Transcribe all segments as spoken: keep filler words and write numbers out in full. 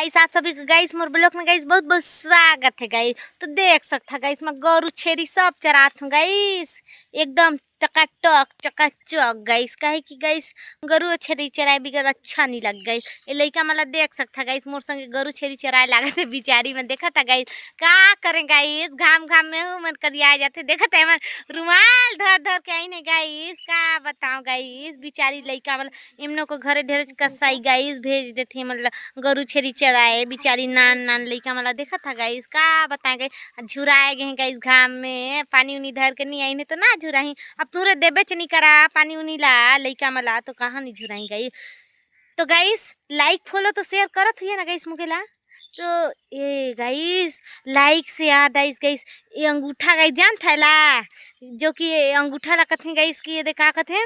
गाइस, आप सभी को गाइस मोर ब्लॉग में गाइस बहुत बहुत स्वागत है गाइस। तो देख सकता गाइस, मैं गरु छेरी सब चरात हूँ गाइस, एकदम टकाटक चकाचक गाइस, काहे कि गाइस गरु छेरी चराए बिगर अच्छा नहीं लग गाइस। ये लइका मला देख सकता गाइस, मोर संगे गरु छेरी चराए लागत है बिचारी मन। देखा था गाइस, का करें गाइस, घाम घाम में हूँ मन करिया जाते। देखा था मन रुमाल धर धर के आई ने गाइस, का बताओ गाइस, बिचारी लइका मन एमनो को घरे ढेर कसाई गाइस भेज देथे, मतलब गरु छेरी चराए। बिचारी नान नान लइका मन ला देखा था गाइस, का बताए गाइस, झुराए गए गाइस घाम में। पानी उनी धर के नहीं आई ने तो ना झुराही। अब तुहरे देबे च नहीं करा पानी उनी ला लइका मन ला, तो कहाँ नहीं झुराही गाइस। तो गाइस, लाइक फॉलो तो शेयर करत हुई ना गाइस मुकेला। तो ए गाइस, लाइक से याद आइस गाइस, ये अंगूठा गाइस जान था ला, जो कि ये अंगूठा ला कथे गाइस कि ये दे का कथे,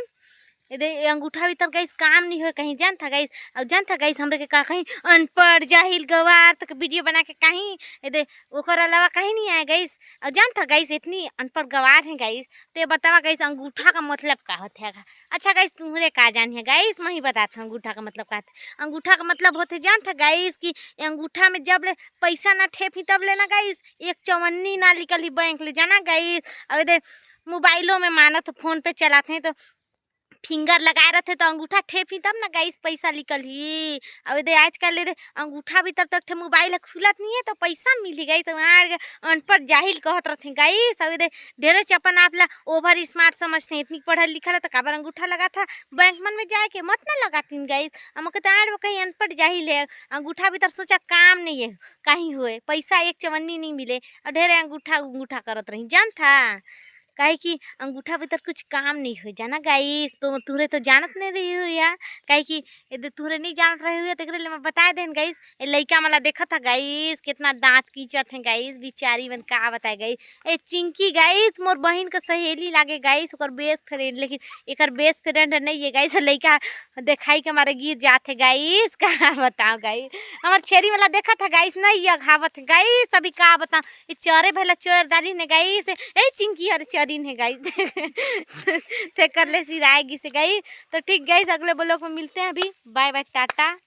ये दे ये अंगूठा भी तब गाइस काम नहीं होए कहीं जान था गाइस। और जान था गाइस, हमरे के का कहीं अनपढ़ जाहिल गवार तक वीडियो बना के कहीं ये दे ओकर अलावा कहीं नहीं आए गाइस। और जान था गाइस, इतनी अनपढ़ गवार है गाइस, ते बतावा गाइस अंगूठा का मतलब का होते है? अच्छा गाइस, तुहरे का जान है गाइस, मैं ही बताता हूँ अंगूठा का मतलब का होते। अंगूठा का मतलब होते जान था गाइस कि ये अंगूठा में जब ले पैसा ना ठेपी तब ले ना गाइस एक चवन्नी ना निकल ही बैंक ले जाना गाइस। अब दे मोबाइलों में मानत फोन पे चलाते हैं तो फिंगर लगाए रहते तो अंगूठा ठेपी तब ना गाइस पैसा निकल ही। अब दे आजकल ले दे अंगूठा भी तब तक ठे मोबाइल खुलत नहीं है तो पैसा मिली गाइस। तो वहाँ अनपढ़ जाहिल कहत रहते गाइस। अब दे ढेरे च अपन आप ला ओवर स्मार्ट समझते हैं, इतनी पढ़ल लिखल है तो काबर अंगूठा लगा था बैंक मन में जाए के मत ना लगातीन गाइस। हम कहते आड़ वो कहीं अनपढ़ जाहिल है, अंगूठा भी तर सोचा काम नहीं है, कहीं हुए पैसा एक चवन्नी नहीं मिले और ढेरे अंगूठा अंगूठा करत रही जान था। काहे कि अंगूठा भी तर कुछ काम नहीं हो जाना गाइस। तो तुहरे तो जानत नहीं रही हो या, काहे कि यदि तुहरे नहीं जानत रहे हुए तो एकरे ले मैं बताए देन गाइस। ये लइका मला देखा था गाइस, कितना दांत कीचत है गाइस, बिचारी मन का बताए गाइस। ए चिंकी गाइस मोर बहिन का सहेली लागे गाइस, ओकर बेस्ट फ्रेंड, लेकिन एकर बेस्ट फ्रेंड नहीं है गाइस। लइका देखाई के मारे गिर जात है गाइस, का बताओ गाइस। हमार छेरी वाला देखा था गाइस, नहीं अघावत है गाइस, अभी का बताओ, ये चरे भला चोर दारी ने गाइस, ए चिंकी हर चरी ने गाइस। ते कर ले सिराए गिस गाइस। तो ठीक गाइस, अगले ब्लॉग में मिलते हैं, अभी बाय बाय टाटा।